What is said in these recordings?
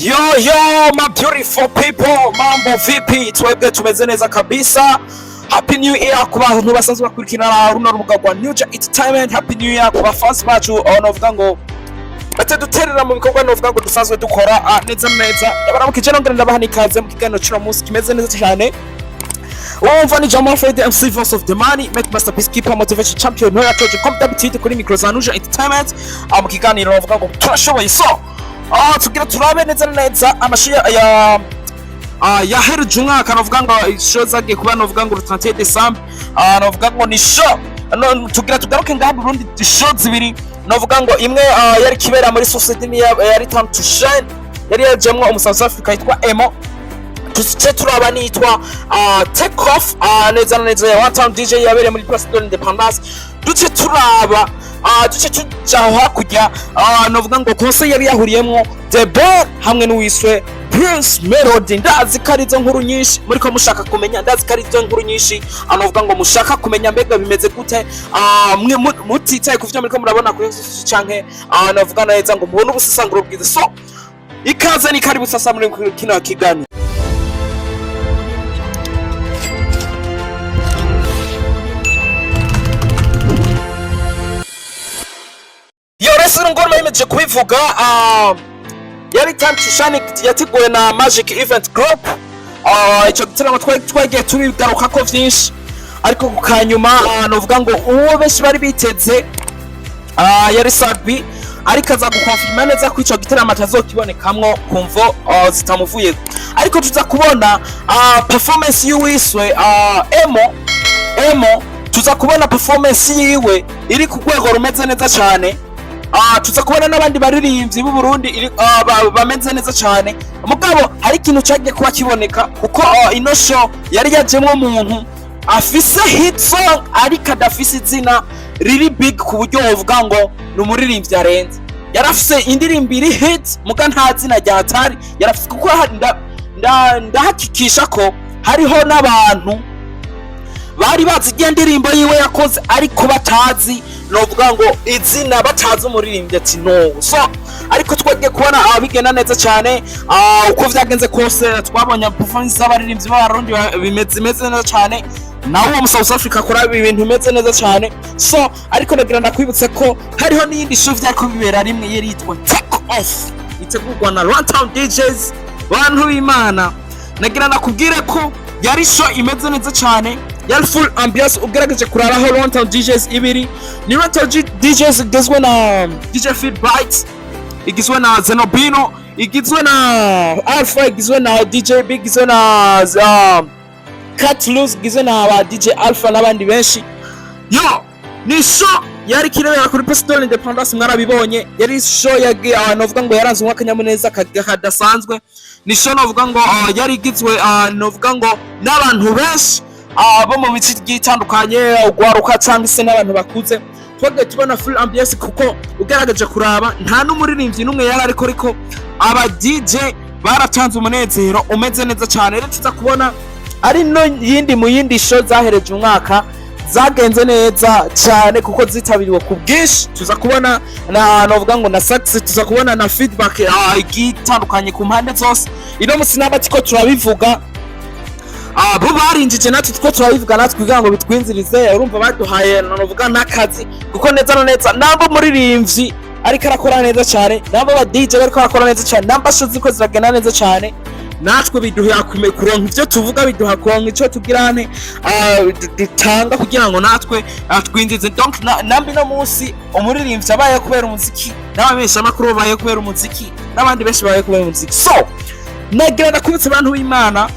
Yo yo, my beautiful people, mambo vipi? Twebwe tumeze neza kabisa. Happy New Year ku bantu basanzwe bakurikirana runo rubuga rwa New Jack Entertainment. Happy New Year ku bafans bacu, aho novuga ngo bataduterera mu bikorwa novuga ngo dusanzwe dukora neza neza. Yabaramukije, nongera ndabaha n'ikaze mu kiganiro cy'uno munsi kimeze neza cyane. Wumva ni Jamal Fred, MC Voice of the Money, Make Masterpiece Keeper, Motivation Champion, Noya Toje, comme d'habitude kuri micro za Nuja Entertainment. Mu kiganiro bavuga ngo turashoboye. So, tugira turabe neza neza amashu ya yahereje umwaka. Novuga ngo show zagiye kuba, novuga ngo 31 December, novuga ngo ni show no, tugira tugaruke ngaha mu Burundi, show zibiri. Novuga ngo imwe yari kibera muri society ni yari Time to Shine, yari yajemwo umu South Africa yitwa Emo. Tuce turaba nitwa Take Off, neza na neza ya One Town DJ, yabereye muri Place de l'Independance. Duce turaba, duce tuja aho hakurya, novuga ngo concert yari yahuriyemwo The Ben hamwe n'uwiswe Prince Melody. Ndazi ko arizo nkuru nyinshi muriko mushaka kumenya, ndazi ko arizo nkuru nyinshi novuga ngo mushaka kumenya mbega bimeze gute, mwe mutitaye ku vyo muriko murabona kuri social canke novuga neza ngo mubone ubusesanguro bwiza. So ikaze ni karibu sasa muri kino kiganiro. Yo rero, ngoma yemeje kubivuga, yari Time to Shine yateguwe na Magic Event Group. Ico gitaramo twari twagiye tubigarukako vyinshi, ariko ku kanyuma, novuga ngo uwo benshi bari biteze yari Sat-B, ariko aza gukonfirma neza ko ico gitaramo atazokibonekamwo ku mvo zitamuvuyeko. Ariko tuza kubona performance y'uwiswe Emo. Emo tuza kubona performance yiwe iri ku rwego rumeze neza cyane. Tuza kubona n'abandi baririmbyi b'u Burundi bameze neza cyane. Mugabo hari ikintu cyagiye kuba kiboneka, kuko ino show yari yajemwo umuntu afise hit song ariko adafise izina riri big ku buryo wovuga ngo ni umuririmbyi arenze. Yarafise indirimbo iri hit, muga nta zina rya hatari yarafise, kuko ndahakikisha ko hariho n'abantu bari bazi igihe ndirimbo yiwe yakoze, ariko batazi novuga ngo izina, batazi umuririmbyi ati no. So ariko twagiye kubona bigenda neza cyane. Uko vyagenze kose, twabonye performance z'abaririmbyi b'Abarundi bimeze imeze neza cyane, nawe uwo mu South Africa akora ibintu bimeze neza cyane. So ariko ndagira ndakwibutse ko hariho n'iyindi show vyariko bibera rimwe, yari yitwa Take Off, itegurwa na Runtown DJs. Bantu b'Imana, nagira nakubwire ko yari show imeze neza cyane, yari full ambiance. Ugerageje kuraraho Runtown DJs ibiri, ni Runtown DJs igizwe na DJ Phil Bites, igizwe na Zenobino, igizwe na Alpha, igizwe na DJ B, igizwe na Cat Loose, igizwe na ba DJ Alpha n'abandi benshi. Yo ni show yari kirebera kuri Place de l'Independance, mwarabibonye. Yari show yagiye ahantu novuga ngo yaranze umwaka kadasanzwe. Ni show novuga ngo yari igizwe, novuga ngo n'abantu benshi bo mu bice bigiye bitandukanye, ugwaruka cyangwa se n'abantu bakuze. Twagiye tubona full ambiance, kuko ugaragaje kuraba nta n'umuririmbyi n'umwe yari ariko aba DJ baratanze umunezero umeze neza cyane. Rero tuza kubona ari no yindi mu yindi show zahereje umwaka zagenze neza cyane, kuko zitabiriwe ku bwinshi. Tuza kubona na novuga ngo na success, tuza kubona na feedback igiye itandukanye ku mpande zose. Ino musi naba tiko turabivuga, bo barinjije, natwe two turabivuga natwe kugira ngo bitwinzirize. Urumva baduhaye novuga n'akazi, kuko neza na neza namba umuririmbyi ariko arakora neza cyane, namba aba DJ bariko barakora neza cyane, namba show ziko ziragenda neza cyane, natwe biduha kuronka ivyo tuvuga, biduha kuronka ico tugirane dutanga kugira ngo natwe twinjize. Donc nambi no munsi umuririmbyi abaye kubera umuziki, n'abamenyeshamakuru babaye kubera umuziki, n'abandi benshi babaye kubera umuziki. So nagira ndakubitse, abantu b'Imana,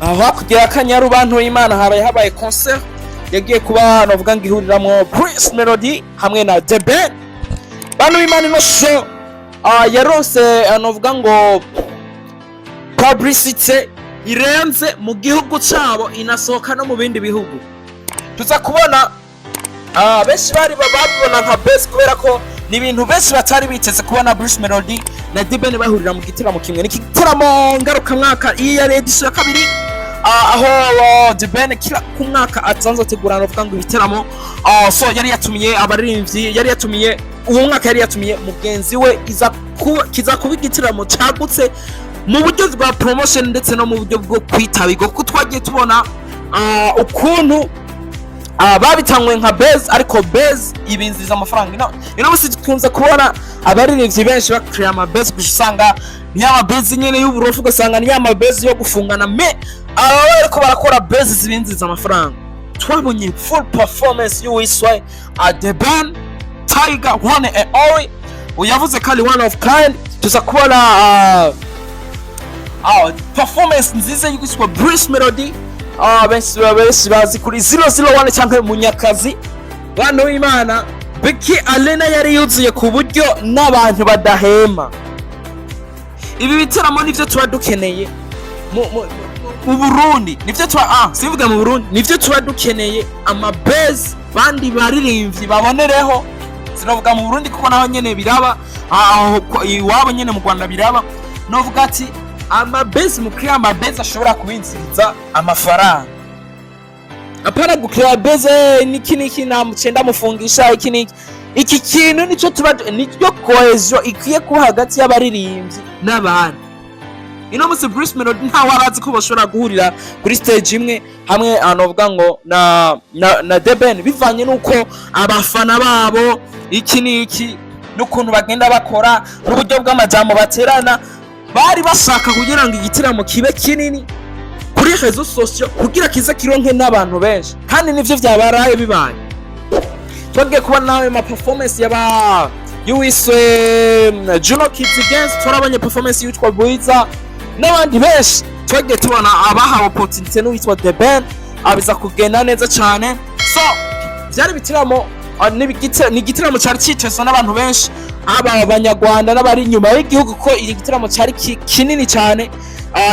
aho hakurya ya Kanyaru, bantu b'Imana, habaye habaye concert yagiye kuba novuga ngo ihuriramwo Prince Melody hamwe na The Ben. Bantu b'Imana, ino show yaronse novuga ngo publicity irenze mu gihugu cabo, inasohoka no mu bindi bihugu. Tuza kubona benshi bari babibona nka best, kubera ko ni ibintu benshi batari biteze kubona Bruce Melody na The Ben bahurira mu gitaramo kimwe. Ni igitaramo ngarukamwaka, iyi yari edition ya kabiri, aho The Ben kila ku mwaka asanzwe ategura novuga ngo ibiteramo. So yari yatumiye abaririmbyi, yari yatumiye Uwo mwaka yari yatumiye mugenzi we, iza kiza kuba igitaramo cagutse mu buryo bwa promotion ndetse no mu buryo bwo kwitabirwa, kuko twagiye tubona ukuntu babitanywe nka buzz, ariko buzz ibinziza amafaranga. Ino musi dukunze kubona abaririmbyi benshi bakiriya ama buzz gusa, usanga ni ya mabuzz nyene y'uburofu, ugasanga ni ya mabuzz yo gufungana. Me aba bariko barakora buzz zibinziza amafaranga. Twabonye full performance y'uwiswe The Ben Tiger, one and only, yavuze ko ari one of kind. Tuza kubona performance nziza y'uwiswe Bruce Melody, benshi bazi kuri 001 cyangwa Munyakazi. Bantu w'Imana, BK Arena yari yuzuye ku buryo n'abantu badahema. Ibi bitaramo nivyo tuba dukeneye mu Burundi, nivyo tuba, sivuga mu Burundi, nivyo tuba dukeneye, amabuzz bandi baririmbyi babonereho. Sinavuga mu Burundi kuko naho nyene biraba, aho iwabo nyene mu Rwanda biraba. Novuga ati amabuzz mukiriya, amabuzz ashobora kubinziriza amafaranga, apana gukira buzz niki niki namucenda mufungisha iki niki. Iki kintu nico tuba, niyo cohesion ikwiye kuba hagati y'abaririmbyi n'abandi. Ino musi Bruce Melody ntawe arazi ko bashobora guhurira kuri stage imwe hamwe, anovuga ngo na The Ben, bivanye nuko abafana babo iki niki n'ukuntu bagenda bakora n'uburyo bw'amajambo baterana. Bari bashaka kugira ngo igitaramo kibe kinini kuri réseaux sociaux kugira kize kironke n'abantu benshi, kandi nivyo vyabaraye bibaye. Twagiye kubona nawe ma performance yaba yuwiswe Juno Kids Against, turabonye performance y'uwitwa Bwiza n'abandi benshi. Twagiye tubona abahawe opportunity n'uwitwa The Ben, abiza kugenda neza cyane. So byari ibitaramo, ni igitaramo cyari cyitezwe n'abantu benshi, aba abanyarwanda n'abari inyuma y'igihugu, ko iki gitaramo cyari kinini cyane.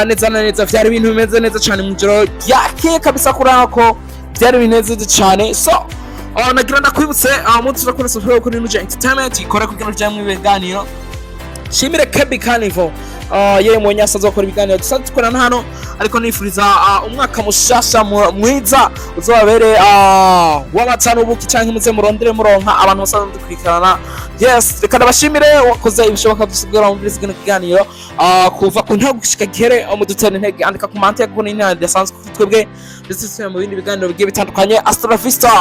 Neza na neza byari ibintu bimeze neza cyane mu ijoro ryakeye kabisa, kuri ko byari ibintu neza cyane. So nagira ndakwibutse, umunsi turakora subscribe kuri Nuja Entertainment, ikora kugira ngo tujye mu biganiro. Shimire Kebi Carnival, yeye mwenye asanzwe akora ibiganiro dusanzwe dukorana hano, ariko nifuriza umwaka mushasha mwiza uzobabere w'amata n'ubuki, canke muze murondere muronka abantu basanzwe dukurikirana. Yes, reka ndabashimire wakoze ibishoboka byose kugira ngo mwumvirize kino kiganiro kuva ku ntago gushika gihere. Mudutera intege, andika comment kuko ni intare idasanzwe kuri twebwe, ndetse tusubira mu bindi biganiro bigiye bitandukanye. Hasta la vista.